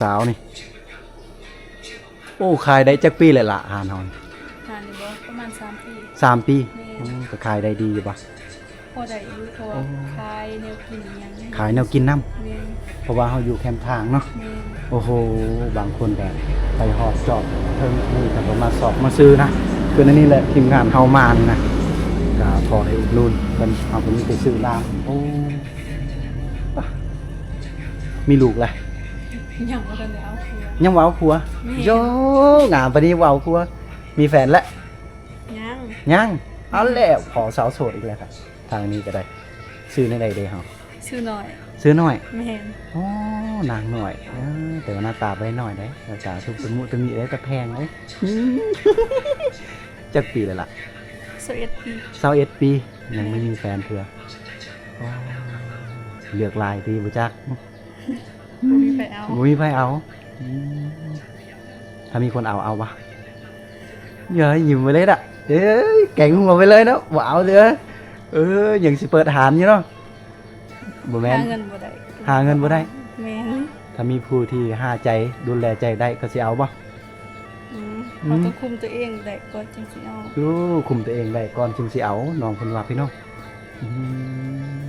ສາວນີ້ ໂອ້ ຂາຍໄດ້ຈັກປີແລ້ວລະຮ້ານເຮົານີ້? ຮ້ານນີ້ບໍ່? ປະມານສາມປີ. ສາມປີ? ແມ່ນ. ອືມ ກໍຂາຍໄດ້ດີຢູ່ບໍ່? ພໍໄດ້ຢູ່ ເພາະວ່າ ໂອ້ ຂາຍແນວກິນອີ່ຫຍັງ. ຂາຍແນວກິນນຳ? ແມ່ນ. ເພາະວ່າເຮົາຢູ່ແຄມທາງເນາະ. ແມ່ນ. ໂອ້ໂຫ ບາງຄົນກໍໄປຮອດຈອດເທິງນີ້ ກໍມາຊອກມາຊື້ນະ. ຄືອັນນີ້ແຫຼະ ທີມງານເຮົາມານີ້ນະ ກໍພໍໄດ້ອຸດໜູນເພິ່ນ. ເຮົາກໍມີແຕ່ຊື້ນ້ຳ. ໂອ້ ປະ ມີລູກແລ້ວ? ຍັງບໍ່ທັນໄດ້ເອົາຜົວ. ຍັງບໍ່ເອົາຜົວ? ແມ່ນ. ໂຢ ງາມປານນີ້ບໍ່ເອົາຜົວ. ມີແຟນແລ້ວ? ຍັງ. ຍັງ? ເອົາແລ້ວ ພໍສາວໂສດອີກແລ້ວ. ທາງນີ້ກໍໄດ້. ຊື່ແນວໃດເດເຮົາ? ຊື່ນ້ອຍ. ຊື່ນ້ອຍ? ແມ່ນ. ໂອ້ ນາງນ້ອຍ. ເອີ ແຕ່ວ່າໜ້າຕາບໍ່ໄດ້ນ້ອຍເດ້. ໜ້າຕາຄືຕະມຸຕະມິເດ້ ຕາແພງເດ້. ອືມ ຈັກປີແລ້ວລະ? ຊາວເອັດປີ. ຊາວເອັດປີ ຍັງບໍ່ມີແຟນເທື່ອ. ໂອ້ ເລືອກຫຼາຍຕິ ບໍ່ຈັກ. ບໍ່ມີໃຜເອົາ. ບໍ່ມີໃຜເອົາ. ອືມ ຖ້າມີຄົນເອົາ ເອົາບໍ່? ເອີຍ ຍິ້ມໄປເລີຍນະ. ເອີຍ ແກງຫົວໄປເລີຍເນາະ ບໍ່ເອົາເດີ. ເອີ ຍັງຊິເປີດຮ້ານຢູ່ເນາະ. ບໍ່ແມ່ນ ຫາເງິນບໍ່ໄດ້. ຫາເງິນບໍ່ໄດ້. ແມ່ນ. ຖ້າມີຜູ້ທີ່ຫາໃຈ ດູແລໃຈໄດ້ ກໍຊິເອົາບໍ່? ອືມ ອືມ ເຮົາຕ້ອງຄຸມຕົວເອງໄດ້ກ່ອນຈຶ່ງຊິເອົາ. ໂອ້ ຄຸມຕົວເອງໄດ້ກ່ອນຈຶ່ງຊິເອົາ ນ້ອງເພິ່ນວ່າ ພີ່ນ້ອງ. ອືມ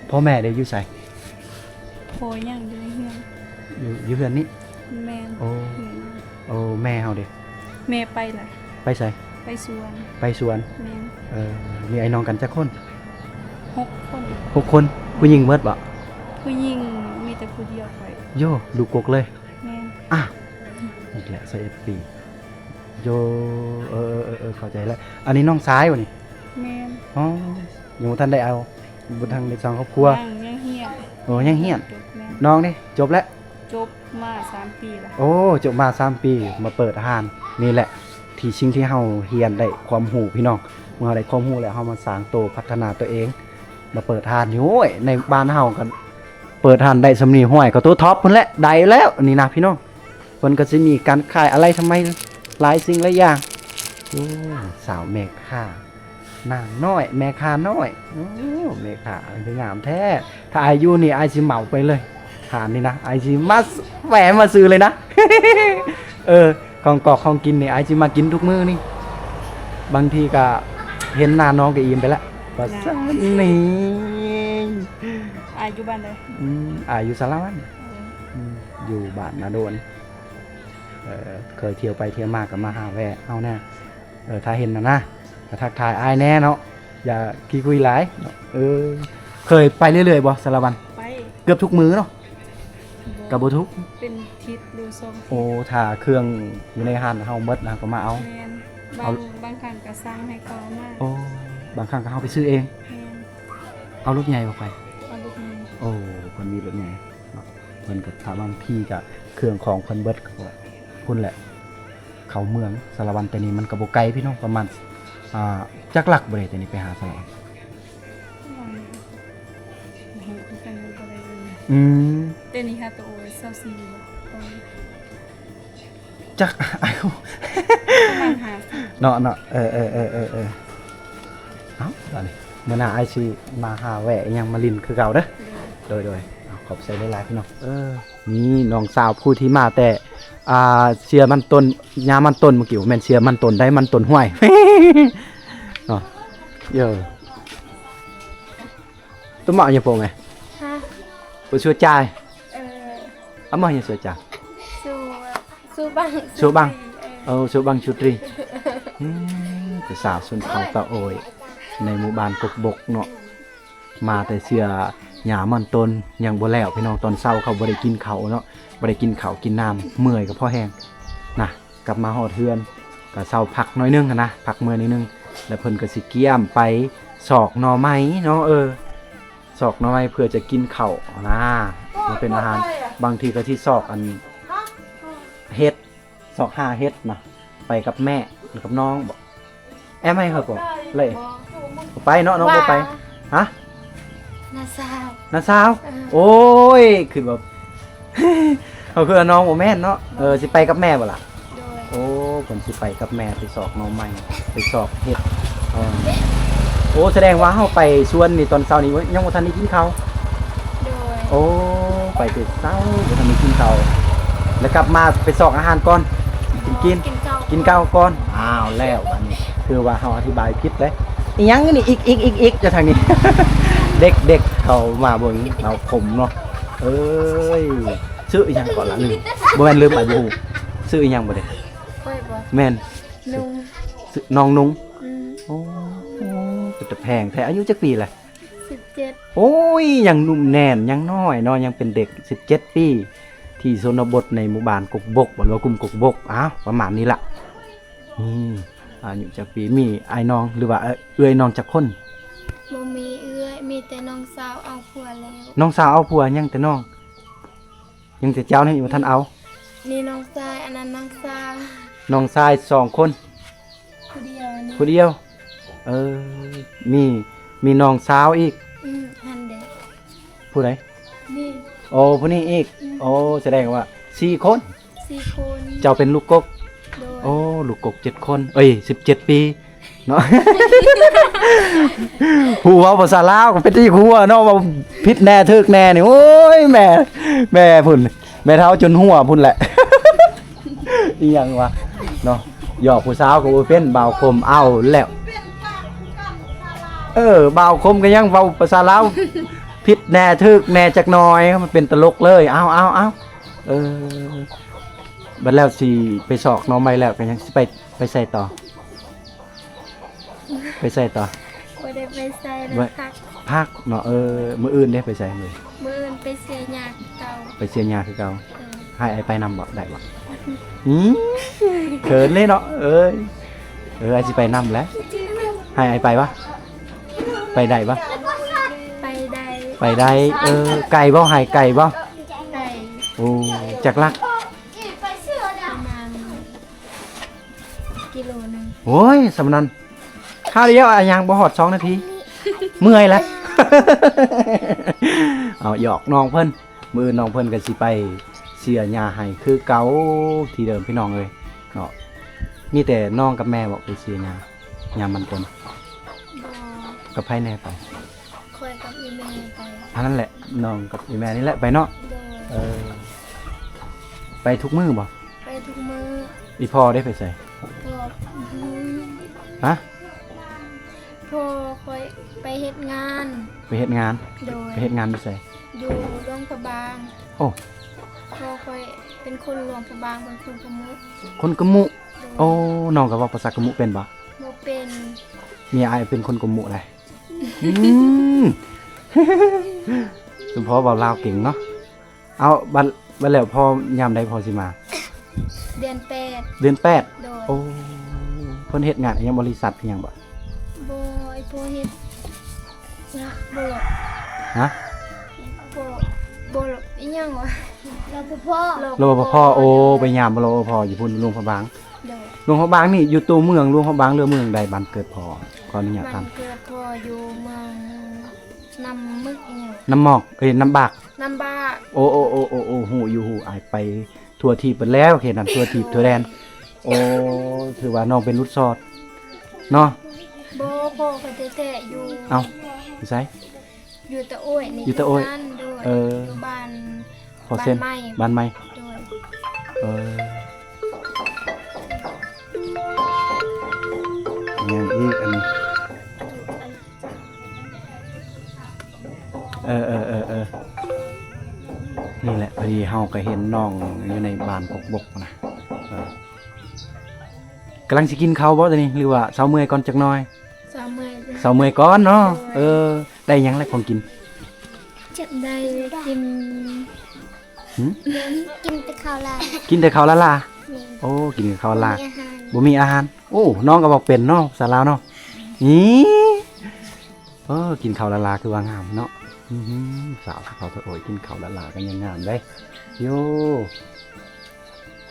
ພໍ່ແມ່ເດ ຢູ່ໃສ? ພໍ່ຍັງຢູ່ໃນເຮືອນ. ຢູ່ ຢູ່ເຮືອນນີ້? ແມ່ນ. ໂອ້ ເຮືອນນີ້. ໂອ້ ແມ່ເຮົາເດ? ແມ່ໄປລະ. ໄປໃສ? ໄປສວນ. ໄປສວນ. ແມ່ນ. ເອີ ມີອ້າຍນ້ອງກັນຈັກຄົນ? ຫົກຄົນ. ຫົກຄົນ. ຜູ້ຍິງເບິດບໍ່? ຜູ້ຍິງມີແຕ່ຜູ້ດຽວຂ້ອຍ. ໂຢ ລູກກົກເລີຍ. ແມ່ນ. ອ່ະ ອີກແລ້ວ ຊາວເອັດປີ. ໂຢ ເອີໆໆໆ ເຂົ້າໃຈແລ້ວ. ອັນນີ້ນ້ອງຊາຍບໍ່ນີ້? ແມ່ນ. ອໍ ຍັງບໍ່ທັນໄດ້ເອົາ ບໍ່ທັນໄດ້ສ້າງຄອບຄົວ. ຍັງ ຍັງຮຽນ. ໂອ້ ຍັງຮຽນ. ແມ່ນ. ນ້ອງນີ້ຈົບແລ້ວ? ຈົບມາສາມປີລະ. ໂອ້ ຈົບມາສາມປີ ມາເປີດຮ້ານ. ນີ້ແຫຼະ ທີ່ສິ່ງທີ່ເຮົາຮຽນໄດ້ຄວາມຮູ້ພີ່ນ້ອງ. ເມື່ອເຮົາໄດ້ຄວາມຮູ້ແລ້ວ ເຮົາມາສ້າງໂຕ ພັດທະນາຕົວເອງ ມາເປີດຮ້ານນີ້. ໂອ້ຍ ໃນບ້ານເຮົາກໍເປີດຮ້ານໄດ້ສ່ຳນີ້ ຫ້ວຍ ກໍໂຕທັອບພຸ້ນແຫຼະ ໄດ້ແລ້ວນີ້ນະພີ່ນ້ອງ. ເພິ່ນກໍຊິມີການຂາຍອາໄລທຳໄມ ຫຼາຍສິ່ງຫຼາຍຢ່າງ. ໂອ້ ສາວແມ່ຄ້າ ນາງນ້ອຍ ແມ່ຄ້ານ້ອຍ. ໂອ້ ແມ່ຄ້າຄືງາມແທ້. ຖ້າອ້າຍຢູ່ນີ້ ອ້າຍຊິເໝົາໄປເລີຍ ຮ້ານນີ້ນະ. ອ້າຍຊິມາແວະມາຊື້ເລີຍນະ. ເອີ ຂອງກອກຂອງກິນນີ້ ອ້າຍຊິມາກິນທຸກມື້ນີ້. ບາງທີກໍເຫັນໜ້ານ້ອງກໍອີ່ມໄປລະ ວ່າຊັ້ນນີ້. ອ້າຍຢູ່ບ້ານໃດ? ອືມ ອ້າຍຢູ່ສາລະວັນ. ເອີ ອືມ ຢູ່ບ້ານນາໂດນ. ເອີ ເຄີຍທ່ຽວໄປທ່ຽວມາກໍມາຫາແວະເຮົາແດ່. ເອີ ຖ້າເຫັນນະນະ ກໍທັກທາຍອ້າຍແດ່ເນາະ ຢ່າຂີ້ຄຸຍຫຼາຍເນາະ. ເອີ ເຄີຍໄປເລື້ອຍໆບໍ່ສາລະວັນ? ໄປ ເກືອບທຸກມື້ເນາະ. ບໍ່ ກໍບໍ່ທຸກ ເປັນທິດຫຼືສອງທິດ. ໂອ້ ຖ້າເຄື່ອງຢູ່ໃນຮ້ານເຮົາໝົດ ເຮົາກໍມາເອົາ. ແມ່ນ. ບາງ ບາງຄັ້ງກໍສັ່ງໃຫ້ເຂົາເອົາມາ. ໂອ້ ບາງຄັ້ງກໍເຮົາໄປຊື້ເອງ. ແມ່ນ. ເອົາລົດໃຫຍ່ບໍ່ໄປ? ເອົາລົດໃຫຍ່. ໂອ້ ເພິ່ນມີລົດໃຫຍ່ເນາະ. ເພິ່ນກໍຖ້າບາງທີກໍເຄື່ອງຂອງເພິ່ນເບິດ ກໍພຸ້ນແຫຼະ ເຂົ້າເມືອງສາລະວັນ. ແຕ່ນີ້ມັນກໍບໍ່ໄກພີ່ນ້ອງ ປະມານ ອ່າ ຈັກຫຼັກບໍ່ໄດ້ ແຕ່ນີ້ໄປຫາສາລະວັນ? ອືມ ແຕ່ນີ້ຫາໂຕຊາວສີ່ບໍ່? ຈັກ ປະມານຫ້າສິບເນາະ ເນາະ. ເອີໆໆໆໆ ເອົ້າ ບາດນີ້ມື້ໜ້າອ້າຍຊິມາຫາແວະອີ່ຫຍັງມາຫຼິ້ນຄືເກົ່າເດີ. ໂດຍ ໂດຍໆ ເອົາ ຂອບໃຈຫຼາຍໆ ພີ່ນ້ອງ. ເອີ ນີ້ນ້ອງສາວຜູ້ທີ່ມາແຕ່ ອ່າ ເຊຍມັນຕົ້ນ ຫຍ້າມັນຕົ້ນ ເມື່ອກີ້ ບໍ່ແມ່ນເຊຍມັນຕົ້ນໃດ ມັນຕົ້ນຫ້ວຍເນາະ. ເອີ Tuma nyepo nge? Ha? Pe sua cai? Eh. Ama nyepo sua cai? Su, su bang. Su bang. Sutri, eh. Oh, su bang sutri. Hmm, ເປັນສາວຊົນເຜົ່າຕາໂອຍ ໃນໝູ່ບ້ານກົກບົກເນາະ. ມາແຕ່ເຊຍຫຍ້າມັນຕົ້ນຍັງບໍ່ແລ້ວ ພີ່ນ້ອງ. ຕອນເຊົ້າເຂົາບໍ່ໄດ້ກິນເຂົ້າເນາະ ບໍ່ໄດ້ກິນເຂົ້າກິນນ້ຳ ເມື່ອຍກໍພໍແຮງນະ. ກັບມາຮອດເຮືອນກໍເຊົາພັກໜ້ອຍໜຶ່ງຫັ້ນນະ ພັກເມື່ອຍໜ້ອຍໜຶ່ງ ແລ້ວເພິ່ນກໍຊິກຽມໄປຊອກໜໍ່ໄມ້ເນາະ. ເອີ ຊອກໜໍ່ໄມ້ເພື່ອຈະກິນເຂົ້ານະ ມາເປັນອາຫານ. ບາງທີກໍຊິຊອກອັນເຫັດ ຊອກຫາເຫັດນະ ໄປກັບແມ່ ກັບນ້ອງບໍ? ແອມໃຫ້ເຂົາກໍເລີຍ ບໍ່ ບໍ່ໄປເນາະ ນ້ອງບໍ່ໄປ. ຫະ? ນ້າສາວ ນ້າສາວ. ເອີ ໂອ້ຍ ຄືແບບ ເຂົາຄືນ້ອງບໍ່ແມ່ນເນາະ. ເອີ ຊິໄປກັບແມ່ບໍ່ລະ? ໂດຍ. ໂອ້ ເພິ່ນຊິໄປກັບແມ່ໄປຊອກໜໍ່ໄມ້ ໄປຊອກເຫັດ. ເອີ ໂອ້ ສະແດງວ່າເຮົາໄປສວນນີ້ຕອນເຊົ້ານີ້ ຍັງບໍ່ທັນໄດ້ກິນເຂົ້າ. ໂດຍ. ໂອ້ ໄປແຕ່ເຊົ້າ ບໍ່ທັນໄດ້ກິນເຂົ້າ. ແລ້ວກັບມາໄປຊອກອາຫານກ່ອນ ກິນ ກິນ ກິນເຂົ້າ ກິນເຂົ້າກ່ອນ. ອ້າວ ແລ້ວບາດນີ້ ຄືວ່າເຮົາອະທິບາຍຜິດເດ້. ອີຫຍັງນີ້ ອີກ ອີກ ອີກ ອີກ ຢູ່ທາງນີ້ ເດັກ ເດັກເຂົາມາເບິ່ງເອົາຜົມເນາະ. ເອີຍ ຊື່ອີຫຍັງເກາະລະ? ລືມ ບໍ່ແມ່ນລືມ ອາດບໍ່ຮູ້. ຊື່ອີຫຍັງບໍ່ເດ? ຂ້ອຍບໍ່ ແມ່ນ ນຸ່ງ ຊື່ນ້ອງນຸ່ງ. ອືມ ໂອ້ ເປັນຕາແພງແທ້. ອາຍຸຈັກປີລະ? ສິບເຈັດ. ໂອ້ຍ ຍັງໜຸ່ມແໜ້ນ ຍັງນ້ອຍເນາະ ຍັງເປັນເດັກ ສິບເຈັດປີ ທີ່ຊົນນະບົດໃນໝູ່ບ້ານກົກບົກ ຫຼືວ່າກຸ່ມກົກບົກ. ອ້າວ ປະມານນີ້ລະ. ນີ້ ອາຍຸຈັກປີ? ມີອ້າຍນ້ອງ ຫຼືວ່າເອື້ອຍນ້ອງຈັກຄົນ? ບໍ່ມີເອື້ອຍ ມີແຕ່ນ້ອງສາວເອົາຜົວແລ້ວ. ນ້ອງສາວເອົາຜົວ ຍັງແຕ່ນ້ອງ ຍັງແຕ່ເຈົ້ານີ້ບໍ່ທັນເອົາ. ນີ້ນ້ອງຊາຍ ອັນນັ້ນນ້ອງສາວ. ນ້ອງຊາຍສອງຄົນ? ຜູ້ດຽວນີ້ ຜູ້ດຽວ. ເອີ ມີ ມີນ້ອງສາວອີກ. ອືມ ຫັ້ນເດ. ຜູ້ໃດ? ນີ້. ໂອ້ ຜູ້ນີ້ອີກ. ອືມ ໂອ້ ສະແດງວ່າສີ່ຄົນ. ສີ່ຄົນ. ເຈົ້າເປັນລູກກົກ? ໂດຍ. ໂອ້ ລູກກົກເຈັດຄົນ ເອີຍ ສິບເຈັດປີເນາະ. ຜູ້ເວົ້າພາສາລາວກໍເປັນທີ່ຫົວເນາະ ເວົ້າຜິດແດ່ຖືກແດ່ນີ້. ໂອ້ຍ ແມ່ ແມ່ພຸ້ນ ແມ່ເຖົ້າຈົນຫົວພຸ້ນແຫຼະ. ອີຫຍັງວະເນາະ ຫຍອກຜູ້ສາວກໍບໍ່ເປັນ. ບ່າວຄົມເອົາແລ້ວ. ເອີ ບ່າວຄົມກໍຍັງເວົ້າພາສາລາວຜິດແດ່ຖືກແດ່ຈັກໜ່ອຍ ມັນເປັນຕະຫຼົກເລີຍ. ເອົາ ເອົາ ເອົາ ເອີ ບັດແລ້ວຊິໄປຊອກໜໍ່ໄມ້ແລ້ວ ກໍຍັງຊິໄປ ໄປໃສຕໍ່? ໄປໃສຕໍ່? ບໍ່ໄດ້ໄປໃສ ໄປ ໄດ້ພັກ ພັກເນາະ. ເອີ ມື້ອື່ນເດ້ ໄປໃສມື້? ມື້ອື່ນໄປເສຍຫຍ້າຄືເກົ່າ. ໄປເສຍຫຍ້າຄືເກົ່າ. ເອີ ໃຫ້ອ້າຍໄປນຳບໍ່? ໄດ້ບໍ່? ອືມ ເຂີນເລີຍເນາະ. ເອີຍ ເອີ ອ້າຍຊິໄປນຳແຫຼະ. ໃຫ້ອ້າຍໄປບໍ່? ໄປໄດ້ບໍ່? ໄປໄດ້ ໄປໄດ້. ເອີ ໄກບໍ່? ໃຫ້ໄກບໍ່? ໄກ. ໂອ້ ຈັກຫຼັກ? ປະມານກິໂລໜຶ່ງ. ໂອ້ຍ ສ່ຳນັ້ນ ຄາວດຽວ ອາ ຍ່າງບໍ່ຮອດສອງນາທີ ເມື່ອຍແລ້ວ. ເອົາ ຫຍອກນ້ອງເພິ່ນ. ມື້ອື່ນນ້ອງເພິ່ນກໍຊິໄປເສຍຫຍ້າໃຫ້ຄືເກົ່າ ທີ່ເດີມ ພີ່ນ້ອງເອີຍເນາະ. ມີແຕ່ນ້ອງກັບແມ່ບໍ່ໄປເສຍຫຍ້າ ຍາມມັນຕົ້ນ? ບໍ່. ກັບໃຜແດ່ໄປ? ຂ້ອຍກັບອີ່ແມ່ໄປ. ອັນນັ້ນແຫຼະ ນ້ອງກັບອີ່ແມ່ນີ້ແຫຼະໄປເນາະ. ໂດຍ. ເອີ ໄປທຸກມື້ບໍ່? ໄປທຸກມື້. ອີ່ພໍ່ເດ້ ໄປໃສ? ພໍ່ ອືມ ຮະ? ພໍ່ຂ້ອຍໄປເຮັດງານ. ໄປເຮັດງານ? ໂດຍ. ໄປເຮັດງານຢູ່ໃສ? ຢູ່ຫຼວງພະບາງ. ໂອ້ ພໍ່ຂ້ອຍເປັນຄົນຫຼວງພະບາງ ເປັນຄົນກະມຸ. ຄົນກະມຸ? ໂດຍ. ໂອ້ ນ້ອງກໍເວົ້າພາສາກະມຸເປັນບໍ່? ບໍ່ເປັນ. ເມຍອ້າຍເປັນຄົນກະມຸໃດ. ອືມ ສົມພໍເວົ້າລາວເກັ່ງເນາະ. ເອົາ ບັດ ບັດແລ້ວພໍ່ ຍາມໃດພໍ່ຊິມາ? ເດືອນແປດ. ເດືອນແປດ? ໂດຍ. ໂອ້ ເພິ່ນເຮັດງານອີ່ຫຍັງ ບໍລິສັດອີ່ຫຍັງບໍ່? ບໍ່ ອີ່ພໍ່ເຮັດ ນະ ບໍ່ ຮະ? ບໍ່ ບໍ່ ອີ່ຫຍັງວະ? ລປພ. ລປພ. ໂອ້ ໂດຍ. ໄປຍາມ ລປພ ຢູ່ພຸ້ນ ຫຼວງພະບາງ. ໂດຍ. ຫຼວງພະບາງນີ້ຢູ່ຕົວເມືອງຫຼວງພະບາງ ຫຼືເມືອງໃດ? ບ້ານເກີດພໍ່ ຂໍອະນຸຍາດຖາມ. ບ້ານເກີດພໍ່ຢູ່ເມືອງນ້ຳໝຶກອີ່ຫຍັງ ນ້ຳໝອກ ເອີຍ ນ້ຳບາກ. ນ້ຳບາກ. ໂອ້ ໂອ້ ຮູ້ຢູ່ ຮູ້ ອ້າຍໄປທົ່ວທີບເບິດແລ້ວ ເຂດນັ້ນ ທົ່ວທີບທົ່ວແດນ. ໂອ້ ຖືວ່ານ້ອງເປັນຫຼຸດຊອດເນາະ. ບໍ່ ພໍ່ຂ້ອຍແທ້ໆຢູ່ ເອົ້າ ຢູ່ໃສ? ຢູ່ຕາໂອ້ຍນີ້. ຢູ່ຕາໂອ້ຍ. ໂດຍ. ເອີ ຢູ່ບ້ານ ພໍ່ເຊັນ ບ້ານໃໝ່. ບ້ານໃໝ່. ໂດຍ. ເອີ ຍັງອີກອັນນີ້. ເອີ ເອີ ເອີ ເອີ ນີ້ແຫຼະ ພໍດີເຮົາກໍເຫັນນ້ອງຢູ່ໃນບ້ານກົກບົກນະ. ເອີ ກຳລັງຊິກິນເຂົ້າບໍ່ຕອນນີ້ ຫຼືວ່າເຊົາເມື່ອຍກ່ອນຈັກໜ້ອຍ? ເຊົາເມື່ອຍ. ເຊົາເມື່ອຍກ່ອນເນາະ. ໂດຍ. ເອີ ໄດ້ຫຍັງແລ້ວຂອງກິນ? ຈັກໄດ້ກິນ ຫື? ກິນແຕ່ເຂົ້າລາ. ກິນແຕ່ເຂົ້າລາລາ. ແມ່ນ. ໂອ້ ກິນແຕ່ເຂົ້າລາ ບໍ່ມີອາຫານ. ບໍ່ມີອາຫານ. ໂອ້ ນ້ອງກໍເວົ້າເປັນເນາະ ພາສາລາວເນາະ. ອີ ເອີ ກິນເຂົ້າລາລາຄືວ່າງາມເນາະ. ອື ສາວເຂົາເຖາະ ໂອ້ຍ ກິນເຂົ້າລາລາກໍຍັງງາມເດ້. ໂຢ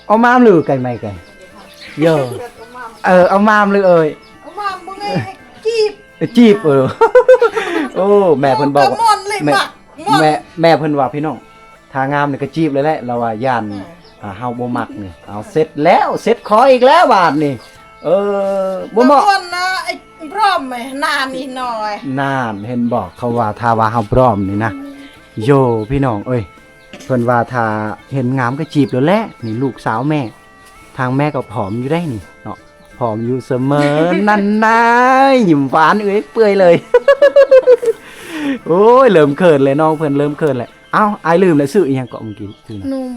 ເອົາມາມຫຼືໄກ່ໄມ້ໄກ່ ໂຢ ເອີ ເອົາມາມຫຼືເອີຍ ເອົາມາມບໍ່ໄດ້ ຈີບ ເອີ ຈີບ. ເອີ ໂອ້ ແມ່ເພິ່ນບອກ ແມ່ ແມ່ ແມ່ເພິ່ນວ່າ ພີ່ນ້ອງ ຖ້າງາມນີ້ກໍຈີບເລີຍແຫຼະ ລາວວ່າຢ້ານ ເອີ ອ່າ ເຮົາບໍ່ມັກນີ້. ເອົາ ເສັດແລ້ວ ເສັດຂໍອີກແລ້ວບາດນີ້. ເອີ ບໍ່ເໝາະ ບໍ່ນະ ໄອ້ບຣອມ ໜ້ານີ້ໜ້ອຍ. ນັ້ນ ເຫັນບໍ່ ເຂົາວ່າ ຖ້າວ່າເຮົາບຣອມນີ້ນະ ໂຢ ພີ່ນ້ອງເອີຍ. พิ่ນວ່າຖ້າເຫັນງາມກໍຈີບໂລດແຫຼະ ນີ້ລູກສາວແມ່ ທາງແມ່ກໍຜອມຢູ່ໄດ໋ນີ້ເນາະ ຜອມຢູ່ສະເໝີ ນັ້ນນາຍ ຍິ້ມຫວານເອື້ອຍເປື່ອຍເລີຍ. ໂອ້ຍ ເລີ່ມເຂີນແລ້ວ ນ້ອງເພິ່ນເລີ່ມເຂີນແລ້ວ. ເອົ້າ ອ້າຍລືມແລ້ວ ຊື່ອີ່ຫຍັງເກາະເມື່ອກີ້? ຊື່ ໜຸ່ມ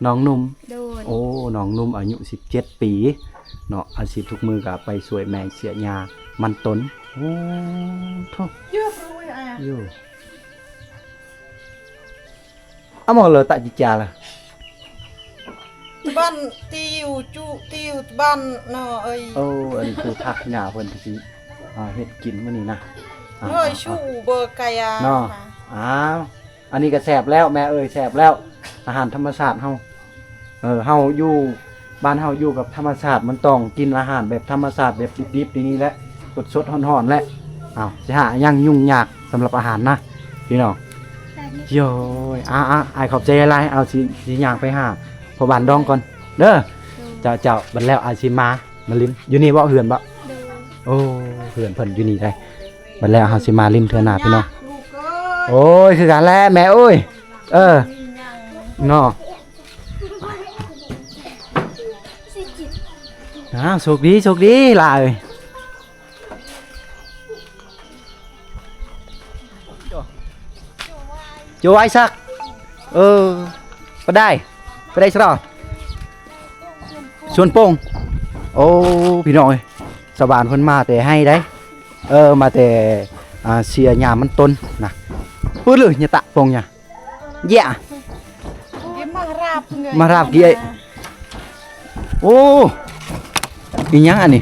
ນ້ອງໜຸ່ມ. ໂດຍ ໂອ້ ນ້ອງໜຸ່ມອາຍຸສິບເຈັດປີເນາະ ອາຊີບທຸກມື້ກໍໄປຊ່ວຍແມ່ເສຍຫຍ້າມັນຕົ້ນ. ໂອ້ ໂທ້ ຢູ່ ອາໝໍເລີຕະຈິຈາລະ ບ້ານຕິວຈຸຕິວ ບ້ານນໍເອີຍ. ໂອ້ ອັນນີ້ຄືຜັກຫຍ້າເພິ່ນທີ່ຊິ ອ່າ ເຮັດກິນມື້ນີ້ນະ. ອ່າ ເອີຍ ອ່າ ຊູເບີກະຍາ ເນາະ. ອ້າວ ອັນນີ້ກໍແຊບແລ້ວແມ່ເອີຍ ແຊບແລ້ວ ອາຫານທຳມະຊາດເຮົາ. ເອີ ເຮົາຢູ່ ບ້ານເຮົາຢູ່ກັບທຳມະຊາດ ມັນຕ້ອງກິນອາຫານແບບທຳມະຊາດ ແບບດິບໆ ນີ້ແຫຼະ ສົດໆ ຮ້ອນໆ ແຫຼະ. ອ້າວ ຊິຫາຫຍັງຫຍຸ້ງຍາກສຳລັບອາຫານນະພີ່ນ້ອງ. ໂອ້ຍ ອາໆ ອ້າຍຂອບໃຈຫຼາຍໆ. ເອົາ ຊິ ຊິຍ່າງໄປຫາພໍ່ບ້ານດອງກ່ອນເດີ. ເຈົ້າໆ ບັດແລ້ວອ້າຍຊິມາ ມາຫຼິ້ນຢູ່ນີ້ບໍ່ ເຮືອນບໍ່? ໂອ້ ເຮືອນເພິ່ນຢູ່ນີ້ໄດ໋. ບັດແລ້ວເຮົາຊິມາຫຼິ້ນເທື່ອໜ້າພີ່ນ້ອງ. ໂອ້ຍ ຄືກັນແຫຼະແມ່ເອີຍ. ເອີ ເນາະ. ອ້າວ ໂຊກດີ ໂຊກດີຫຼາຍ. ໂຈໄອຊັກ ເອີ ປະໄດ ປະໄດສະລໍ ສວນໂປ່ງ. ໂອ້ ພີ່ນ້ອງເອີຍ ຊາວບ້ານເພິ່ນມາແຕ່ໄຮ່ໄດ໋ ເອີ ມາແຕ່ ອ່າ ເສຍຫຍ້າມັນຕົ້ນນະ. ປຶດເລີຍ ຍະຕະໂປ່ງຍາ ເຢຍ ມາຮາບກີ້. ໂອ້ ອີ່ຫຍັງອັນນີ້?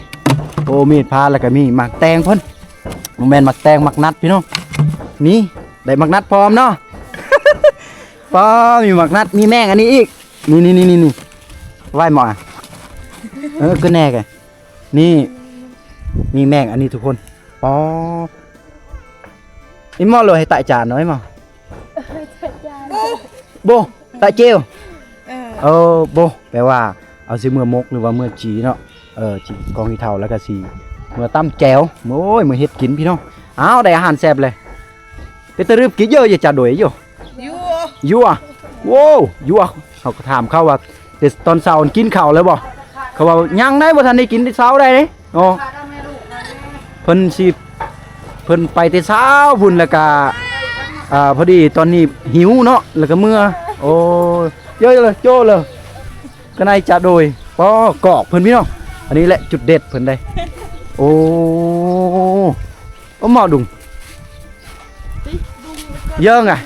ໂອ້ ມີດພ້າ ແລ້ວກໍມີໝາກແຕງເພິ່ນ ບໍ່ແມ່ນໝາກແຕງ ໝາກນັດພີ່ນ້ອງ. ນີ້ ໄດ້ໝາກນັດພ້ອມເນາະ ປ້າ ມີໝາກນັດ ມີແມງອັນນີ້ອີກ ນີ້ໆໆໆ ໄວ້ໝໍ ເອີ ກະແນກ ນີ້ ມີແມງອັນນີ້ທຸກຄົນ. ປໍ ອີ່ໝໍໂລໃຫ້ຕະຈານເນາະ ອີ່ໝໍ ໂບ ຕະເຈວ ເອີ ເອີ ໂບ ແປວ່າເອົາຊິເມືອມົກ ຫຼືວ່າເມືອຈີເນາະ ເອີ ຈີກອງຂີ້ເຖົ້າ ແລ້ວກໍຊິເມືອຕຳແຈ່ວ. ໂອ້ຍ ເມືອເຮັດກິນພີ່ນ້ອງ. ອ້າວ ໄດ້ອາຫານແຊບເລີຍ. ເປັນຕາລືບກິນເຢີ ຢາຈາໂດຍຢູ່ ຢູ່ ຢູ່ ໂອ້ ຢູ່. ເຮົາກໍຖາມເຂົາວ່າ ແຕ່ຕອນເຊົ້າກິນເຂົ້າແລ້ວບໍ່? ເຂົາວ່າຍັງໄດ໋ ບໍ່ທັນໄດ້ກິນແຕ່ເຊົ້າໄດ໋ເດ້. ອໍ ເພິ່ນຊິ ເພິ່ນໄປແຕ່ເຊົ້າພຸ້ນ ແລ້ວກະ ອ່າ ພໍດີຕອນນີ້ຫິວເນາະ ແລ້ວກະເມືອ. ໂອ້ຍ ເຢີເລີຍ ໂຈ້ເລີຍ ກະໄນຈະໂດຍ. ປໍ ກອກເພິ່ນພີ່ນ້ອງ ອັນນີ້ແຫຼະຈຸດເດັດເພິ່ນໄດ໋. ໂອ້ ໂອ້ ໝໍດຸງ ເຢີງອະ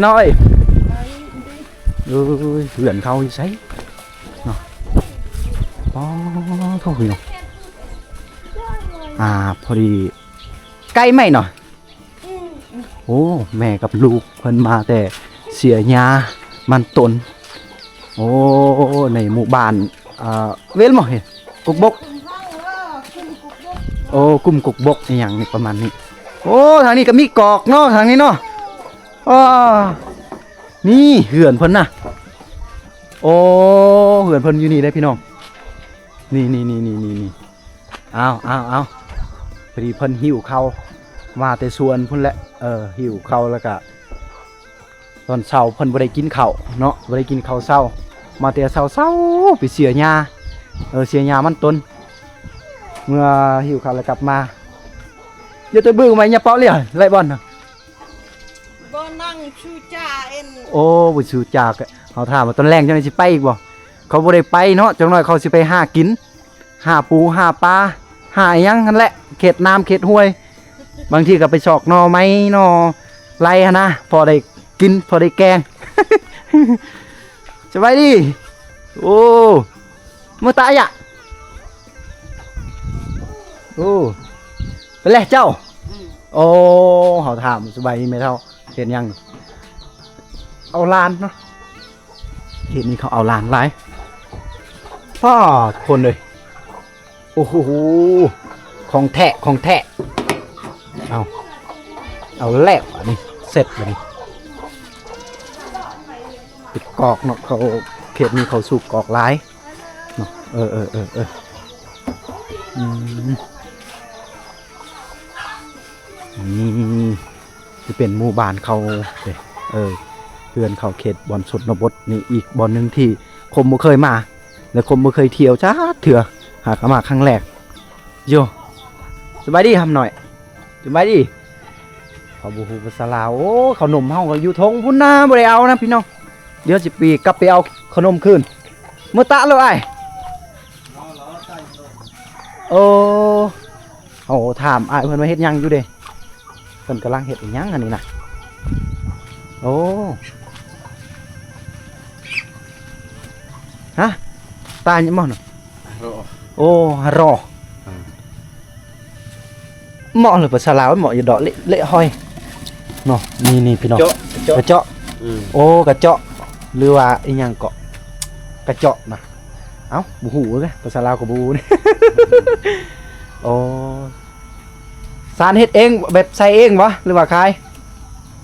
ນ້ອຍ ເອີຍ ເຮືອນເຂົາຢູ່ໃສເນາະ? ອໍ ໂທ້ ພີ່ນ້ອງ ອ່າ ພໍດີ ໄກໄໝເນາະ? ໂອ້ ແມ່ກັບລູກເພິ່ນມາແຕ່ເສຍຫຍ້າມັນຕົ້ນ. ໂອ້ ໃນໝູ່ບ້ານ ເອີ ເວລໝໍ ເຫັນ ກົກບົກ ໂອ້ ກຸ່ມກົກບົກອີ່ຫຍັງນີ້ປະມານນີ້. ໂອ້ ທາງນີ້ກໍມີກອກເນາະ ທາງນີ້ເນາະ. ອໍ ນີ້ເຮືອນເພິ່ນນະ. ໂອ້ ເຮືອນເພິ່ນຢູ່ນີ້ເດ້ພີ່ນ້ອງ ນີ້ໆໆໆ. ອ້າວໆໆ ພໍດີເພິ່ນຫິ້ວເຂົ້າມາແຕ່ສວນພຸ້ນແຫຼະ. ເອີ ຫິ້ວເຂົ້າ ແລ້ວກະຕອນເຊົ້າເພິ່ນບໍ່ໄດ້ກິນເຂົ້າເນາະ ບໍ່ໄດ້ກິນເຂົ້າເຊົ້າ ມາແຕ່ເຊົ້າໆ ໄປເສຍຫຍ້າ ເອີ ເສຍຫຍ້າມັນຕົ້ນ. ເມື່ອຫິ້ວເຂົ້າແລ້ວກັບມາ ຢ່າແຕ່ບຶ້ງໄວ້ ຢ່າເປາະເລີຍ ໄລ່ບ່ອນນະ ບໍ່ນັ່ງຊູຈາເອັນ. ໂອ້ ບໍ່ຊູຈາ ເຮົາຖາມວ່າຕອນແລງເຈົ້າໜ້ອຍຊິໄປອີກບໍ່? ເຂົາບໍ່ໄດ້ໄປເນາະ ຈັກໜ້ອຍເຂົາຊິໄປຫາກິນ ຫາປູຫາປາ ຫາອີ່ຫຍັງຫັ້ນແຫຼະ ເຂດນ້ຳເຂດຫ້ວຍ. ບາງທີກໍໄປຊອກໜໍ່ໄມ້ໜໍ່ໄລ່ຫັ້ນນະ ພໍໄດ້ກິນ ພໍໄດ້ແກງ. ສະບາຍດີ. ໂອ້ ມື້ຕາຍະ ໂອ້ ເປັນແລເຈົ້າ? ອືມ ໂອ້ ເຮົາຖາມສະບາຍດີແມ່ເຖົ້າ ເຮັດຫຍັງ? ເອົາຫຼານເນາະ ເຂດນີ້ເຂົາເອົາຫຼານຫຼາຍ. ປ້າ ທຸກຄົນເອີຍ ໂອ້ໂຫ ຂອງແທ້ ຂອງແທ້. ເອົາ ເອົາແລ້ວ ອັນນີ້ເສັດ ອັນນີ້ເປັນກອກເນາະ ເຂົາ ເຂດນີ້ເຂົາສູບກອກຫຼາຍເນາະ. ເອີ ເອີ ເອີ ເອີ ອືມ ນີ້ຈະເປັນໝູ່ບ້ານເຂົາເດ້ ເອີ ເຮືອນເຂົາເຂດບ່ອນຊົນນະບົດນີ້ ອີກບ່ອນໜຶ່ງທີ່ຄົມບໍ່ເຄີຍມາ ແລະ ຄົມບໍ່ເຄີຍທ່ຽວຈັກເທື່ອ ຫາກະມາຄັ້ງແລກ. ໂຢ ສະບາຍດີຄຳນ້ອຍ ສະບາຍດີ. ເຂົາບໍ່ຮູ້ພາສາລາວ. ໂອ້ ເຂົ້າໜົມເຮົາກໍຢູ່ທົ່ງພຸ້ນນາ ບໍ່ໄດ້ເອົານະພີ່ນ້ອງ. ດຽວຊິໄປ ກັບໄປເອົາເຂົ້າໜົມຄືນ. ມື້ຕະໂລດອ້າຍ. ໂອ້ ເຮົາຖາມອ້າຍເພິ່ນວ່າເຮັດຫຍັງຢູ່ເດ້. ເພິ່ນກຳລັງເຮັດອີ່ຫຍັງອັນນີ້ນະ? ໂອ້ ຮະ ຕາຍໝໍນະ? ໂອ້ ຮະລໍ. ເໝາະ ຫຼືພາສາລາວເໝາະຢູ່ດອກ ເລະ ເລະຫອຍເນາະ. ນີ້ໆ ພີ່ນ້ອງ ກະເຈາະ ກະເຈາະ. ອືມ ໂອ້ ກະເຈາະ ຫຼືວ່າອີ່ຫຍັງເກາະ ກະເຈາະນະ. ເອົ້າ ບໍ່ຮູ້ເດ້ ພາສາລາວກໍບໍ່ຮູ້. ໂອ້ ສານເຮັດເອງ ແບບໃສ່ເອງບໍ່ ຫຼືວ່າຂາຍ?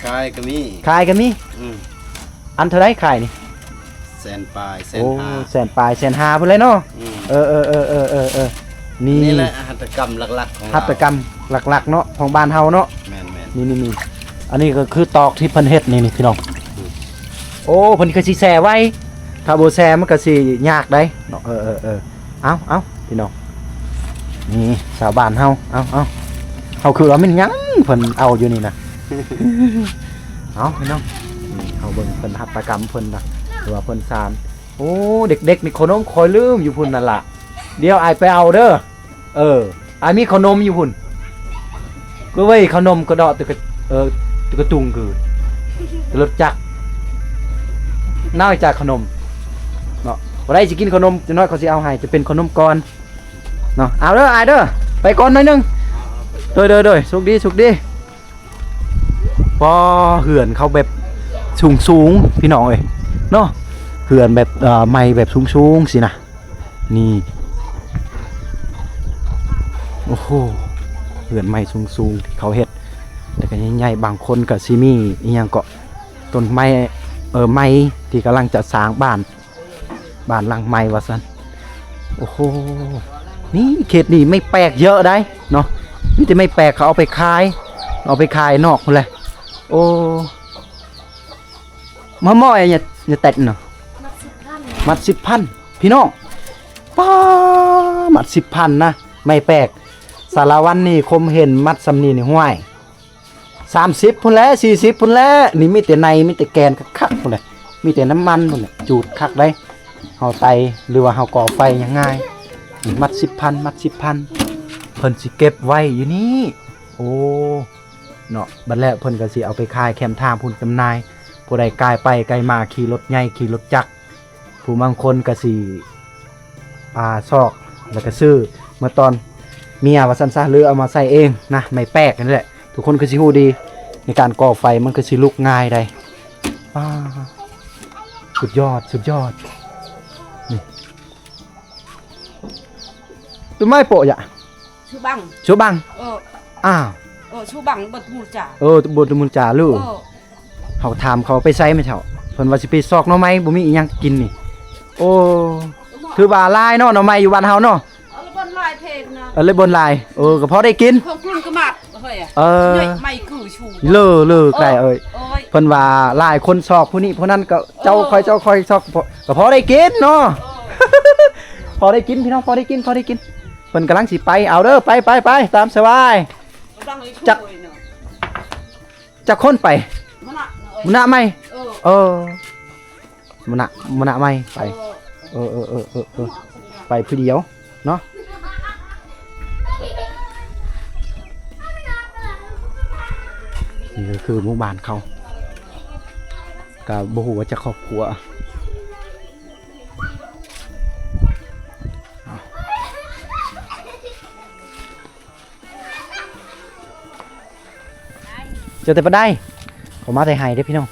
ຂາຍກໍມີ ຂາຍກໍມີ. ອືມ ອັນເທົ່າໃດຂາຍນີ້? ແສນປາຍ ແສນຫ້າ. ໂອ້ ແສນປາຍ ແສນຫ້າພຸ້ນແຫຼະເນາະ. ອືມ ເອີໆ ນີ້ ນີ້ແຫຼະຫັດຖະກຳຫຼັກໆຂອງ ຫັດຖະກຳຫຼັກໆເນາະ ຂອງບ້ານເຮົາເນາະ. ແມ່ນໆ ນີ້ໆ ອັນນີ້ກໍຄືຕອກທີ່ເພິ່ນເຮັດນີ້ ນີ້ພີ່ນ້ອງ. ອືມ ໂອ້ ເພິ່ນກໍຊິແຊ່ໄວ້ ຖ້າບໍ່ແຊ່ມັນກໍຊິຍາກໄດ໋ເນາະ. ເອີໆ ເອົາໆ ພີ່ນ້ອງ ນີ້ຊາວບ້ານເຮົາ. ເອົາໆ ເຮົາຄືວ່າແມ່ນຫຍັງເພິ່ນເອົາຢູ່ນີ້ນະ. ເອົາພີ່ນ້ອງ ນີ້ເຮົາເບິ່ງເພິ່ນຫັດຖະກຳເພິ່ນນະ ຫຼືວ່າເພິ່ນສານ. ໂອ້ ເດັກໆ ນີ້ເຂົ້າໜົມຂ້ອຍລືມຢູ່ພຸ້ນນັ້ນລະ. ດຽວອ້າຍໄປເອົາເດີ. ເອີ ອ້າຍມີເຂົ້າໜົມຢູ່ພຸ້ນ. ກໍເວີຍ ເຂົ້າໜົມກະເດາະ ແຕ່ກະ ເອີ ແຕ່ກະຕຸງຄື ແຕ່ລົດຈັກ ນ້ອຍຈາກເຂົ້າໜົມເນາະ. ບໍ່ໄດ້ ຊິກິນເຂົ້າໜົມ ຈັກໜ້ອຍຂ້ອຍຊິເອົາໃຫ້ ຈະເປັນເຂົ້າໜົມກ່ອນເນາະ. ເອົາເດີອ້າຍເດີ ໄປກ່ອນໜ້ອຍໜຶ່ງ. ໂດຍໆໆ ໂຊກດີ ໂຊກດີ. ປໍ ເຮືອນເຂົາແບບສູງໆ ພີ່ນ້ອງເອີຍເນາະ. ເຮືອນແບບ ເອີ ໄມ້ແບບສູງໆ ຊີ້ນະ. ນີ້ ໂອ້ໂຫ ເຮືອນໄມ້ສູງໆ ທີ່ເຂົາເຮັດ ແລ້ວກໍໃຫຍ່ໆ. ບາງຄົນກໍຊິມີອີ່ຫຍັງເກາະ ຕົ້ນໄມ້ ເອີ ໄມ້ທີ່ກຳລັງຈະສ້າງບ້ານ ບ້ານຫຼັງໃໝ່ວ່າຊັ້ນ. ໂອ້ໂຫ ນີ້ເຂດນີ້ໄມ້ແປກເຍອະໄດ໋ເນາະ ມີແຕ່ໄມ້ແປກ ເຂົາເອົາໄປຂາຍ ເອົາໄປຂາຍນອກພຸ້ນແຫຼະ. ໂອ້ ມາໝໍ້ຍາ ຍາແຕັດເນາະ ມັດສິບພັນ ມັດສິບພັນ ພີ່ນ້ອງ. ປ້າ ມັດສິບພັນນະ ໄມ້ແປກ. ສາລະວັນນີ້ຄົມເຫັນມັດສ່ຳນີ້ນີ້ ຫ້ວຍ ສາມສິບພຸ້ນແຫຼະ ສີ່ສິບພຸ້ນແຫຼະ. ນີ້ມີແຕ່ໃນ ມີແຕ່ແກ່ນຄັກໆ ພຸ້ນແຫຼະ ມີແຕ່ນ້ຳມັນພຸ້ນແຫຼະ ຈູດຄັກໄດ໋. ເຮົາໄຕ່ ຫຼືວ່າເຮົາກໍ່ໄຟຍັງງ່າຍ. ນີ້ມັດສິບພັນ ມັດສິບພັນ ເພິ່ນຊິເກັບໄວ້ຢູ່ນີ້. ໂອ້ ເນາະ ບັດແລ້ວເພິ່ນກໍຊິເອົາໄປຂາຍແຄມທາງພຸ້ນຈຳໜ່າຍ. ຜູ້ໃດກາຍໄປກາຍມາ ຂີ່ລົດໃຫຍ່ ຂີ່ລົດຈັກ ຜູ້ບາງຄົນກໍຊິ ອ່າ ຊອກ ແລ້ວກໍຊື້ມາຕ່ອນເມຍວ່າຊັ້ນຊະ ຫຼືເອົາມາໃສ່ເອງນະ. ໄມ້ແປກນີ້ແຫຼະ ທຸກຄົນຄືຊິຮູ້ດີ ໃນການກໍ່ໄຟມັນຄືຊິລຸກງ່າຍໄດ໋. ປ້າ ສຸດຍອດ ສຸດຍອດ. ນີ້ ຕົ້ນໄມ້ໂປະຢະ ຊູບັງ ຊູບັງ. ເອີ ອ້າວ ເອີ ຊູບັງ ບົດມູນຈາ ເອີ ບົດມູນຈາລູ. ເອີ ເຮົາຖາມເຂົາໄປໃສແມ່ເຖົ້າ ເພິ່ນວ່າຊິໄປຊອກໜໍ່ໄມ້ ບໍ່ມີອີ່ຫຍັງກິນນີ້. ໂອ້ ຖືວ່າຫຼາຍເນາະ ໜໍ່ໄມ້ຢູ່ບ້ານເຮົາເນາະ. ເອີ ບ່ອນຫຼາຍເພງນະ ເອີ ເລີຍບ່ອນຫຼາຍ. ເອີ ກໍພໍໄດ້ກິນ ຂອງກຸນກະໝາດເຮີ້ຍ. ເອີ ໃໝ່ຄືຊູ ເລີ ເລີ ເອີ ໄກເອີຍ. ເອີຍ ເພິ່ນວ່າຫຼາຍຄົນຊອກຜູ້ນີ້ຜູ້ນັ້ນ ກໍເຈົ້າ ເອີ ຂ້ອຍ ເຈົ້າຂ້ອຍຊອກ ກໍພໍໄດ້ກິນເນາະ. ເອີ ພໍໄດ້ກິນພີ່ນ້ອງ ພໍໄດ້ກິນ ພໍໄດ້ກິນ. ເພິ່ນກຳລັງຊິໄປ ເອົາເດີ ໄປ ໄປ ໄປ ຕາມສະບາຍ. ຈັກ ຈັກຄົນໄປ? ມະນະ ມະນະໃໝ່. ເອີ ເອີ ມະນະ ມະນະໃໝ່ໄປ. ເອີ ເອີ ເອີ ໄປຜູ້ດຽວເນາະ. ນີ້ກໍຄືໝູ່ບ້ານເຂົາ ກໍບໍ່ຮູ້ວ່າຈັກຄອບຄົວ. ເຈົ້າແຕ່ປານໃດ? ເຂົາມາແຕ່ໄຮ່ເດ້ພີ່ນ້ອງ.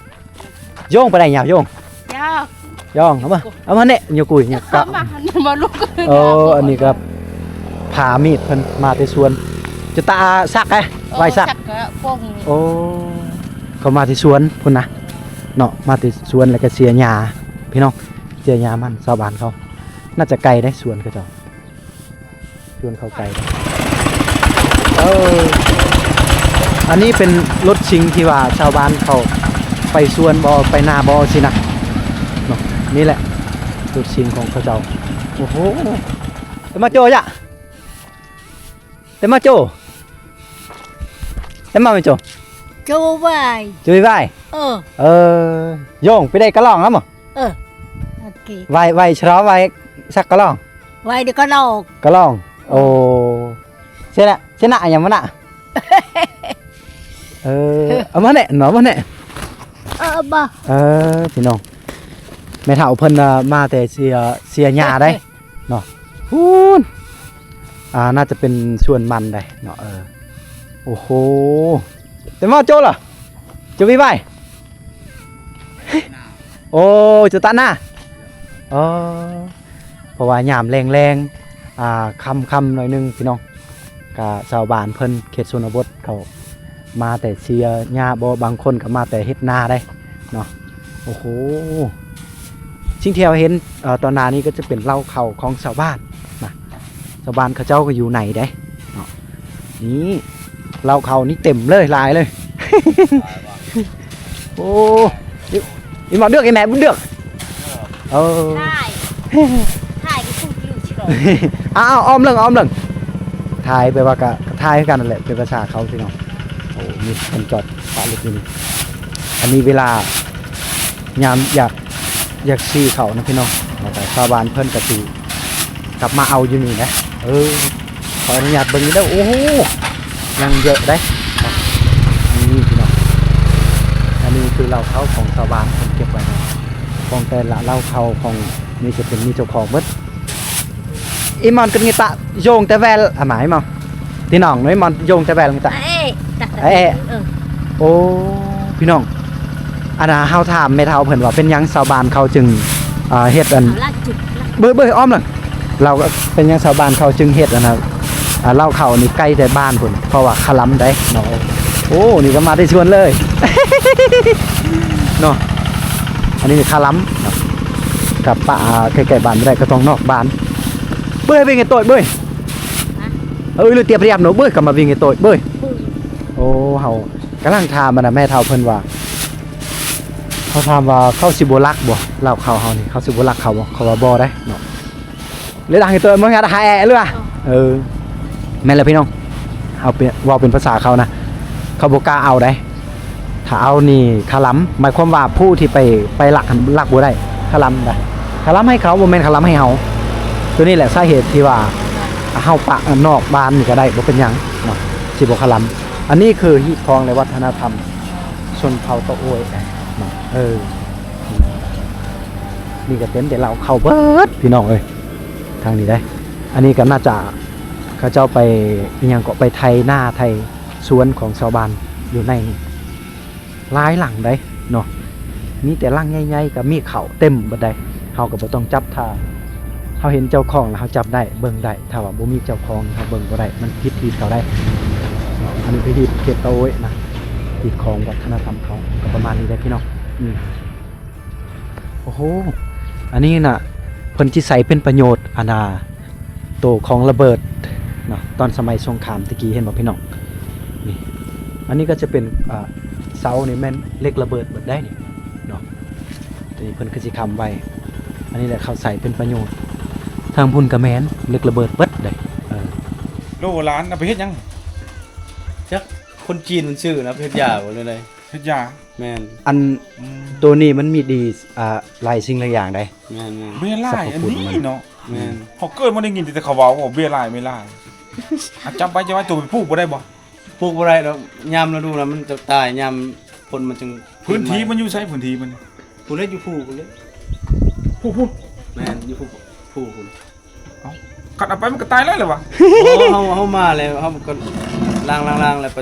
ໂຢງປານໃດຍາວໂຢງ? ຍາວ ໂຢງ ເອົາມາ ເອົາມາແນະ ໂຍກຸຍ ໂຍກະ ມາ ມາລຸກ. ເອີ ອັນນີ້ກໍພາມີດເພິ່ນມາແຕ່ສວນ ຈະຕາສັກແອ ໄວ້ສັກ. ໂອ້ ເຂົາມາແຕ່ສວນພຸ້ນນະເນາະ ມາແຕ່ສວນ ແລ້ວກໍເສຍຫຍ້າພີ່ນ້ອງ ເສຍຫຍ້າມັນ. ຊາວບ້ານເຂົາ ໜ້າຈະໄກເດ້ສວນເຂົາເຈົ້າ. ຊວນເຂົ້າໄປ ເອີ ອັນນີ້ເປັນລົດຊິງທີ່ວ່າຊາວບ້ານເຂົາໄປສວນບໍ່ ໄປນາບໍ່ຊີ້ນະເນາະ. ນີ້ແຫຼະລົດຊິງຂອງເຂົາເຈົ້າ. ໂອ້ໂຫ ເຕັມມາໂຈຍະ ເຕັມມາໂຈ ເຕັມມາແມ່ໂຈ ໂຈວາຍ ໂຈວາຍ. ເອີ ເອີ ໂຢງໄປໄດ້ກະລອງແລ້ວບໍ່? ເອີ ໂອເຄ ໄວ ໄວຊະລອ ໄວສັກກະລອງ ໄວເດກະລອງ ກະລອງ. ໂອ້ ເຊນະ ເຊນະຫຍັງມັນນະ? ເອີ ເອົາມາແນ່ເນາະ ມາແນ່. ເອີ ບໍ່ ເອີ ພີ່ນ້ອງ ແມ່ເຖົ້າເພິ່ນ ເອີ ມາແຕ່ເຊຍ ເຊຍຍາໄດ໋ເນາະ. ພຸ້ນ ອ່າ ໜ້າຈະເປັນສວນມັນໄດ໋ເນາະ. ເອີ ໂອ້ໂຫ ເຕັມມາໂຈລະ ໂຈວີໄວ. ໂອ້ ຈະຕະນາ ອໍ ເພາະວ່າຍາມແລງໆ ອ່າ ຄ່ຳໆ ໜ້ອຍໜຶ່ງພີ່ນ້ອງ ກະຊາວບ້ານເພິ່ນເຂດຊົນນະບົດເຂົາມາແຕ່ເຊຍຫຍ້າບໍ່ ບາງຄົນກະມາແຕ່ເຮັດນາໄດ໋ເນາະ. ໂອ້ໂຫ ສິ່ງທີ່ເຮົາເຫັນ ເອີ ຕອນໜ້ານີ້ກະຈະເປັນເລົ້າເຂົ້າຂອງຊາວບ້ານນະ ຊາວບ້ານເຂົາເຈົ້າກະຢູ່ໃນເດ້ເນາະ. ນີ້ ເລົ້າເຂົ້ານີ້ເຕັມເລີຍ ຫຼາຍເລີຍ. ໂອ້ ອີ່ໝໍເດືອກ ອີ່ແມ່ບຸນເດືອກ. ເອີ ຖ່າຍ ຖ່າຍກະຄືຢູ່ຊິບອກ ອ້າວ ອ້ອມເລື່ອງ ອ້ອມເລື່ອງ ຖ່າຍແປວ່າກະ ກະຖ່າຍຄືກັນນັ້ນແຫຼະ ເປັນພາສາເຂົາພີ່ນ້ອງ. ໂອ້ ມີຄົນຈອດປະລົດຢູ່ນີ້. ອັນນີ້ເວລາຍາມຢາກ ຢາກສີເຂົ້ານະພີ່ນ້ອງ ແລ້ວກະຊາວບ້ານເພິ່ນກະຊິ ກັບມາເອົາຢູ່ນີ້ນະ. ເອີ ຂໍອະນຸຍາດເບິ່ງເດີ. ໂອ້ໂຫ ຍັງເຍາະເດ້ ນີ້ພີ່ນ້ອງ. ອັນນີ້ຄືເລົ້າເຂົ້າຂອງຊາວບ້ານເພິ່ນເກັບໄວ້ ຂອງແຕ່ລະເລົ້າເຂົ້າຂອງ ນີ້ຈະເປັນ ມີເຈົ້າຂອງເບິດ. ອີ່ໝອນກະງະຕະໂຢງແຕ່ແວລ ອາໝາຍມາ ທີ່ນ້ອງນ້ອຍມອນໂຢງແຕ່ແວລງະຕະ. ເອ ເອ ເອີ ໂອ້ ພີ່ນ້ອງ ອັນນ່າ ເຮົາຖາມແມ່ເຖົ້າເພິ່ນວ່າ ເປັນຫຍັງຊາວບ້ານເຂົາຈຶ່ງ ເອີ ເຮັດອັນ ເອົາລາກຈຸດລາກ ເບິ່ງ ເບິ່ງອ້ອມລະ ລາວກະ ເປັນຫຍັງຊາວບ້ານເຂົາຈຶ່ງເຮັດອັນນ່າ ອ່າ ເລົ້າເຂົ້ານີ້ໃກ້ແຕ່ບ້ານພຸ້ນ ເພາະວ່າຄະລຳໄດ໋ເນາະ. ໂອ້ ນີ້ກະມາແຕ່ສວນເລີຍເນາະ. ອັນນີ້ຄະລຳເນາະ ກະປະ ອ່າ ໃກ້ໆ ບ້ານບໍ່ໄດ້ ກະຕ້ອງນອກບ້ານ. ເບິ່ງ ເບິ່ງໄອ້ໂຕ້ຍເບິ່ງ ຮະ ເອີ ຫຼືຕຽບຕຽບເນາະ ເບິ່ງ ກະມາວິ່ງໄອ້ໂຕ້ຍເບິ່ງ. ໂອ້ ເຮົາກຳລັງຖາມອັນນ່າ ແມ່ເຖົ້າເພິ່ນວ່າ ເຂົາຖາມວ່າເຂົາຊິບໍ່ລັກບໍ່ ເລົ້າເຂົ້າເຮົານີ້ ເຂົາຊິບໍ່ລັກເຂົ້າບໍ່ ເຂົາວ່າບໍ່ໄດ໋ເນາະ. ເລີຍດັງໃຫ້ໂຕເມືອງຫາແອເລີຍ ເອີ ແມ່ນແລ້ວພີ່ນ້ອງ ເຮົາເປັນ ເວົ້າເປັນພາສາເຂົານະ ເຂົາບໍ່ກ້າເອົາໃດ໋. ຖ້າເອົານີ້ຄະລຳ ໝາຍຄວາມວ່າຜູ້ທີ່ໄປ ໄປລັກຫັ້ນ ລັກບໍ່ໄດ້ ຄະລຳໃດ໋ ຄະລຳໃຫ້ເຂົາ ບໍ່ແມ່ນຄະລຳໃຫ້ເຮົາ. ໂຕນີ້ແຫຼະສາເຫດທີ່ວ່າເຮົາປະນອກບ້ານນີ້ກະໄດ້ ບໍ່ເປັນຫຍັງເນາະ ຊິບໍ່ຄະລຳ. ອັນນີ້ຄືຮີດຄອງ ແລະ ວັດທະນະທຳຊົນເຜົ່າຕະໂອ້ຍເນາະ ເອີ. ນີ້ກະເຕັມແຕ່ເລົ້າເຂົ້າເບິດພີ່ນ້ອງເອີຍ ທາງນີ້ໄດ໋. ອັນນີ້ກະໜ້າຈະເຂົາເຈົ້າໄປ ອີ່ຫຍັງເກາະ ໄປໄຖນາໄຖສວນຂອງຊາວບ້ານຢູ່ໃນນີ້ ຫຼາຍຫຼັງໃດ໋ເນາະ ມີແຕ່ຫຼັງໃຫຍ່ໆ ກະມີເຂົ້າເຕັມເບິດໃດ໋. ເຮົາກະບໍ່ຕ້ອງຈັບ ຖ້າເຮົາເຫັນເຈົ້າຂອງລະເຮົາຈັບໄດ້ ເບິ່ງໄດ້ ຖ້າວ່າບໍ່ມີເຈົ້າຂອງເຮົາເບິ່ງບໍ່ໄດ້ ມັນຜິດຮີດເຂົາໃດ໋ເນາະ. ອັນນີ້ຄືຮີດເຂດຕະໂອ້ຍນະ ຮີດຂອງວັດທະນະທຳເຂົາ ກະປະມານນີ້ແຫຼະພີ່ນ້ອງ. ອືມ ໂອ້ໂຫ ອັນນີ້ນະ ເພິ່ນຊິໃຊ້ເປັນປະໂຫຍດ ອັນນ່າ ໂຕຂອງລະເບີດເນາະ ຕອນສະໄໝສົງຄາມແຕ່ກີ້ ເຫັນບໍ່ພີ່ນ້ອງ? ນີ້ ອັນນີ້ກະຈະເປັນ ອ່າ ເສົານີ້ແມ່ນເຫຼັກລະເບີດເບິດໄດ໋ນີ້ເນາະ. ໂຕນີ້ເພິ່ນຄືຊິຄ້ຳໄວ້ ອັນນີ້ແຫຼະເຂົາໃຊ້ເປັນປະໂຫຍດ. ທາງພຸ້ນກະແມ່ນເຫຼັກລະເບີດເບິດໄດ໋ ເອີ ໂລລະລ້ານ ເອົາໄປເຮັດຫຍັງ? ຈັກ ຄົນຈີນມັນຊື້ນະ ເຮັດຢາບໍ່ ຫຼືໃດ? ເຮັດຢາ ແມ່ນ. ອັນ ອືມ ໂຕນີ້ມັນມີດີ ອ່າ ຫຼາຍສິ່ງຫຼາຍຢ່າງໃດ໋. ແມ່ນໆ ເບຍລາຍອັນນີ້ເນາະ ແມ່ນ ເຮົາເກີດມາໄດ້ຍິນແຕ່ເຂົາເວົ້າວ່າເບຍລາຍ ເບຍລາຍ. ອາ ຈັບໄວ້ ຈັບໄວ້ ໂຕໄປປູກບໍ່ໄດ້ບໍ່? ປູກບໍ່ໄດ້ດອກ ຍາມລະດູນະມັນຈະຕາຍ ຍາມຝົນມັນຈຶ່ງ. ພື້ນທີ່ມັນຢູ່ໃສ? ພື້ນທີ່ມັນ ພຸ້ນແຫຼະ ຢູ່ພູພຸ້ນເດ້ ພູພຸ້ນ. ແມ່ນ ຢູ່ພູ ພູພຸ້ນ. ເອົ້າ ຄັນເອົາໄປມັນກະຕາຍແລ້ວລະຫວາ? ໂອ້ ເຮົາ ເຮົາມາແລ້ວ ເຮົາກະລ້າງໆໆ ແລ້ວໄປ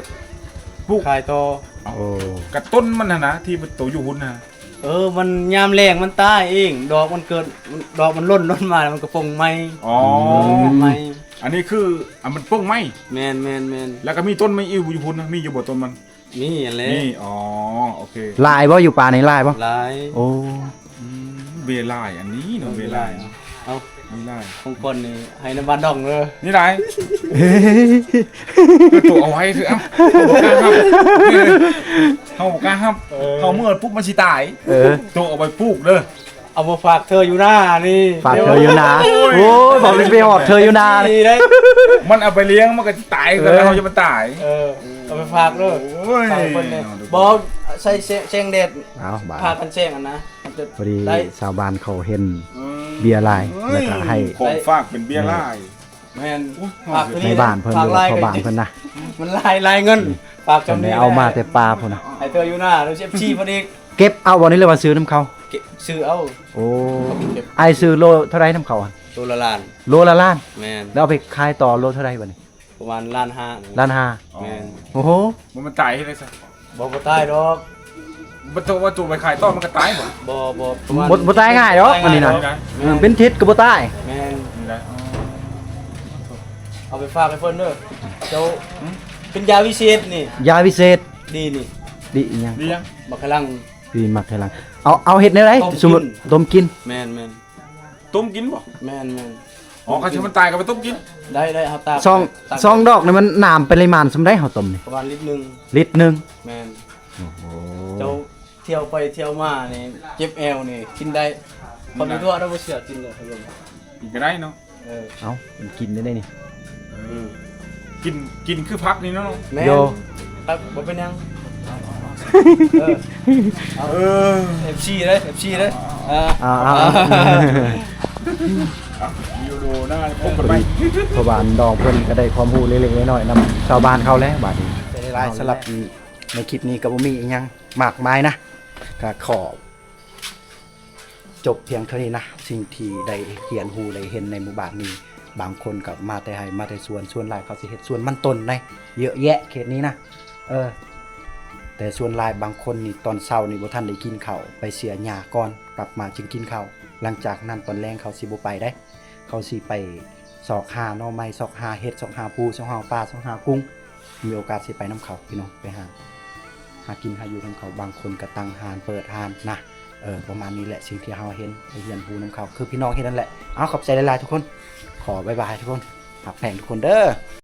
ປູກຂາຍຕໍ່. ໂອ້ ກະຕົ້ນມັນຫັ້ນນະ ທີ່ໂຕຢູ່ພຸ້ນນະ. ເອີ ມັນຍາມແລ້ງມັນຕາຍເອງ ດອກມັນເກີດ ດອກມັນຫຼົ່ນ ຫຼົ່ນມາແລ້ວມັນກະປົ່ງໃໝ່. ອໍ ປ່ອງໃໝ່ ອັນນີ້ຄື ອັນມັນປົ່ງໃໝ່. ແມ່ນໆໆ ແລ້ວກະມີຕົ້ນມັນຢູ່ ຢູ່ພຸ້ນນະ ມີຢູ່ບໍ່ຕົ້ນມັນ? ມີຫັ້ນແຫຼະ ມີ. ອໍ ໂອເຄ. ຫຼາຍບໍ່ ຢູ່ປ່ານີ້ຫຼາຍບໍ່? ຫຼາຍ. ໂອ້ ອືມ ເບຍລາຍອັນນີ້ເນາະ ເບຍລາຍ. ເອົາ ມີຫຼາຍ ຂອງກ່ອນນີ້ໃຫ້ນຳບ້ານດອງເດີ ມີຫຼາຍ ເອີ ໂຕເອົາໄວ້ເຖາະ ເຮົາບໍ່ກ້າຮັບ ເຮົາບໍ່ກ້າຮັບ ເອີ ເຮົາເມື່ອປຸບມັນຊິຕາຍ ເອີ ໂຕເອົາໄວ້ປູກເດີ ເອົາມາຝາກເທີຢູ່ນານີ້ ຝາກເທີຢູ່ນາ ໂອ້ຍ ໂອ້ຍ ບອກເປັນໄປຮອດເທີຢູ່ນານີ້ໄດ໋ ມັນເອົາໄປລ້ຽງມັນກໍຕາຍ ເອີ ເຮົາຈະມາຕາຍ ເອີ ເອົາໄປຝາກເດີ ໂອ້ຍ ຝາກເພິ່ນແດ່ ບໍ່ໃສ່ແສງແດດ ເອົາບາດ ພາກັນແຊງຫັ້ນນະ ມັນຈະ ພໍດີຊາວບ້ານເຂົາເຫັນເບັຍຫຼາຍ ແລ້ວກໍໃຫ້ ຂອງຝາກເປັນເບັຍຫຼາຍ ແມ່ນ ໂອ້ຍ ຝາກໂຕນີ້ ໃນບ້ານເພິ່ນ ຫຼືວ່າພໍ່ບ້ານເພິ່ນນະ ມັນຫຼາຍ ຫຼາຍເງິນ ຝາກຈຳນີ້ ເອົາມາແຕ່ປ່າພຸ້ນນະ ໃຫ້ເທື່ອຢູ່ໜ້າ ເອັຟຊີ ພໍດີ ເກັບເອົາບໍ່ນີ້ ຫຼືວ່າຊື້ນຳເຂົາ? ເກັບ ຊື້ເອົາ ໂອ້ ເຂົາເກັບ ອ້າຍຊື້ໂລເທົ່າໃດນຳເຂົາ? ໂລລະລ້ານ ໂລລະລ້ານ ແມ່ນ ແລ້ວເອົາໄປຂາຍຕໍ່ໂລເທົ່າໃດບັດນີ້? ປະມານລ້ານຫ້າ ລ້ານຫ້າ ແມ່ນ ໂອ້ໂຫ ມັນ ມັນຕາຍເຮັດໄດ້ຊະ ບໍ່ ບໍ່ຕາຍດອກ ບໍ່ ໂຕ ວ່າໂຕໄປຂາຍຕໍ່ມັນກໍຕາຍບໍ່? ບໍ່ ບໍ່ ປະມານ ບໍ່ ບໍ່ຕາຍງ່າຍດອກ ບໍ່ຕາຍງ່າຍດອກ ອັນນີ້ນະ ແມ່ນ ເອີ ເປັນທິດກໍບໍ່ຕາຍ ແມ່ນ ນີ້ນະ ອໍ ເອົາໄປຝາກໃຫ້ເພິ່ນເດີ ເຈົ້າ ຫຶ ເປັນຢາວິເສດນີ້ ຢາວິເສດ ດີນີ້ ດີອີ່ຫຍັງ? ດີຫຍັງ? ໝາກຂະລັງ ດີໝາກຂະລັງ ເອົາ ເອົາເຮັດແນວໃດ? ຕົ້ມກິນ ສົມມຸດຕົ້ມກິນ ແມ່ນໆ ຕົ້ມກິນບໍ່? ແມ່ນໆ ອໍ ຄັນຊິມັນຕາຍກໍໄປຕົ້ມກິນ ໄດ້ ໄດ້ ເຮົາຕາກ ຊອງ ຕາກ ຊອງດອກນີ້ມັນໜາມປະລິມານສ່ຳໃດເຮົາຕົ້ມນີ້? ປະມານລິດໜຶ່ງ ລິດໜຶ່ງ ແມ່ນ ໂອ້ໂຫ ເຈົ້າທ່ຽວໄປທ່ຽວມານີ້ເຈັບແອວນີ້ກິນໄດ້ ອືມ ເຂົາໄປຕົວະເຮົາບໍ່ເຊື່ອກິນເລີຍ ກິນກໍໄດ້ເນາະ ເອີ ເອົ້າ ມັນກິນໄດ້ນີ້ ເອີ ອືມ ກິນ ກິນຄືຜັກນີ້ເນາະ ແມ່ນ ໂດ ຄັບ ບໍ່ເປັນຫຍັງ ເອີ ເອີ ເອັຟຊີເດີ ເອັຟຊີເດີ ອ່າ ອ່າ ອ່າ ອ່າ ຢູ່ດູໜ້າ ພໍດີພໍ່ບ້ານດອງເພິ່ນກໍໄດ້ຄວາມຮູ້ເລັກໆນ້ອຍໆນຳຊາວບ້ານເຂົາແລ້ວບາດນີ້ ຫຼາຍໆ ສຳລັບໃນຄລິບນີ້ກໍບໍ່ມີອີ່ຫຍັງມາກມາຍນະ ກໍຂໍ ຈົບພຽງເທົ່ານີ້ນະ ສິ່ງທີ່ໄດ້ຮຽນຮູ້ໄດ້ເຫັນໃນໝູ່ບ້ານນີ້ ບາງຄົນກໍມາແຕ່ໄຮ່ມາແຕ່ສວນ ສ່ວນຫຼາຍເຂົາຊິເຮັດສວນມັນຕົ້ນໃດ ເຍອະແຍະເຂດນີ້ນະ ເອີ ແຕ່ສ່ວນຫຼາຍບາງຄົນນີ້ຕອນເຊົ້ານີ້ບໍ່ທັນໄດ້ກິນເຂົ້າ ໄປເສຍຫຍ້າກ່ອນ ກັບມາຈຶ່ງກິນເຂົ້າ ຫຼັງຈາກນັ້ນຕອນແລງເຂົາຊິບໍ່ໄປໃດ ເຂົາຊິໄປຊອກຫາໜໍ່ໄມ້ ຊອກຫາເຫັດ ຊອກຫາປູ ຊອກຫາປາ ຊອກຫາກຸ້ງ ມີໂອກາດຊິໄປນຳເຂົາພີ່ນ້ອງ ໄປຫາ ຫາກິນຫາຢູ່ນຳເຂົາ ບາງຄົນກໍຕັ້ງຮ້ານເປີດຮ້ານນະ ເອີ ປະມານນີ້ແຫຼະ ສິ່ງທີ່ເຮົາເຫັນໄດ້ຮຽນຮູ້ນຳເຂົາ ຄືພີ່ນ້ອງເຫັນນັ້ນແຫຼະ ເອົາ ຂອບໃຈຫຼາຍໆທຸກຄົນ ຂໍບາຍບາຍທຸກຄົນ ຮັກແພງທຸກຄົນເດີ.